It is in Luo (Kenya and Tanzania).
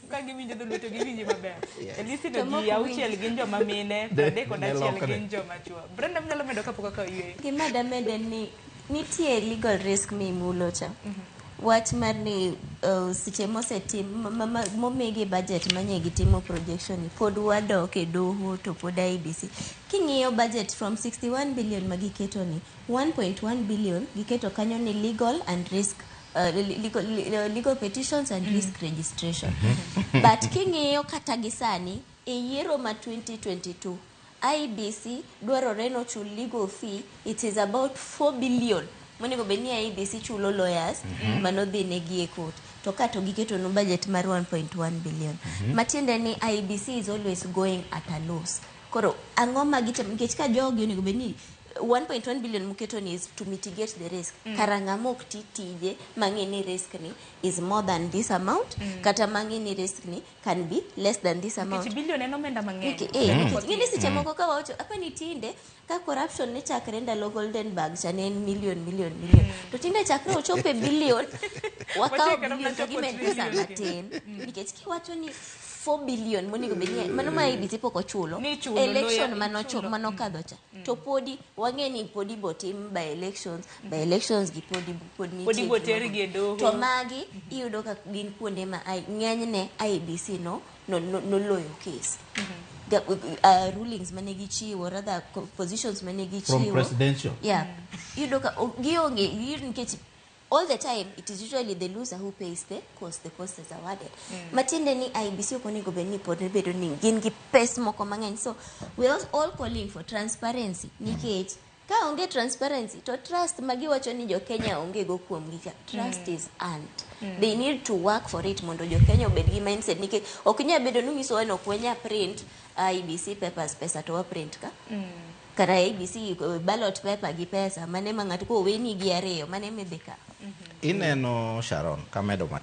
Ka giwinjo dholuo to giwinji maber. E list no To ji mok 6 gin joma mine, 31 ne lokre. gin joma chuo. Brenda, mnyalo medo kapok akawo yueyo. Gima damede ni nitie legal risk mimulo cha. Wach mar ni seche mosetim momigi budget manye gitimo projection ni pod wadok e doho to pod IEBC. King'iyo budget from 61 billion ma giketo ni 1.1 billion giketo kanyo ni legal and risk, legal petitions and risk registration. But king'iyo kata gi sani e yiero ma 2022 IEBC dwarore nochul legal fee, it is about 4 billion monego bed ni IEBC chulo lawyers manodhi negi e court, to ka to giketo nu budget mar 1.1 billion, matiende ni IEBC is always going at a loss. Koro ang'o ma gitimo? Nikech ka jogi onego bed ni 1.1 billion muketo ni is to mitigate the risk, kara ng'ama ok ti tije mang'e ni risk ni is more than this amount, kata mang'e ni risk ni can be less than this amount. Nikech billion en omenda mang'eny. Nikech ng'eni seche moko ka wawacho apa ni tinde ka corruption ne chakre ndalo Goldenberg cha ne en million, million, million, to tinde chakre ochopo e billion wakawo Wachike billion to chopo gimed pesa trillion. matin, nikech kiwacho ni 4 billion monego bed ni mano ma IEBC pok ochulo Ni ichulo election lawyer, ichulo. Manokadho cha to podi wang'e ni podi botim by elections, by elections gi podi pod nitie Podi gima botergi e doho. To magi iyudo ka gin kuonde ma ng'enyne IEBC no noloyo case. Rulings mane gichiwo, rather positions mane gichiwo From presidential. Yeah, iyudo ka gionge iyudo nikech all the time it is usually the loser who pays the cost, the cost is awarded. Matiende ni IEBC ok onego bed ni pod bedo ni gin gi pes moko mang'eny. So we are all calling for transparency, nikech ka onge transparency to trust ma giwacho ni jo Kenya onge go kuomgi ka, trust is earned. They need to work for it mondo jo Kenya obed gi mindset, nikech ok nyal bedo ni unyisowa ni ok wanya print IEBC papers, pesa to wa print ka kara IEBC ballot paper gi pesa mane ma ng'ato koweni gi ariyo mane midhi kawo. Ineno, Sharon, kamedo matin.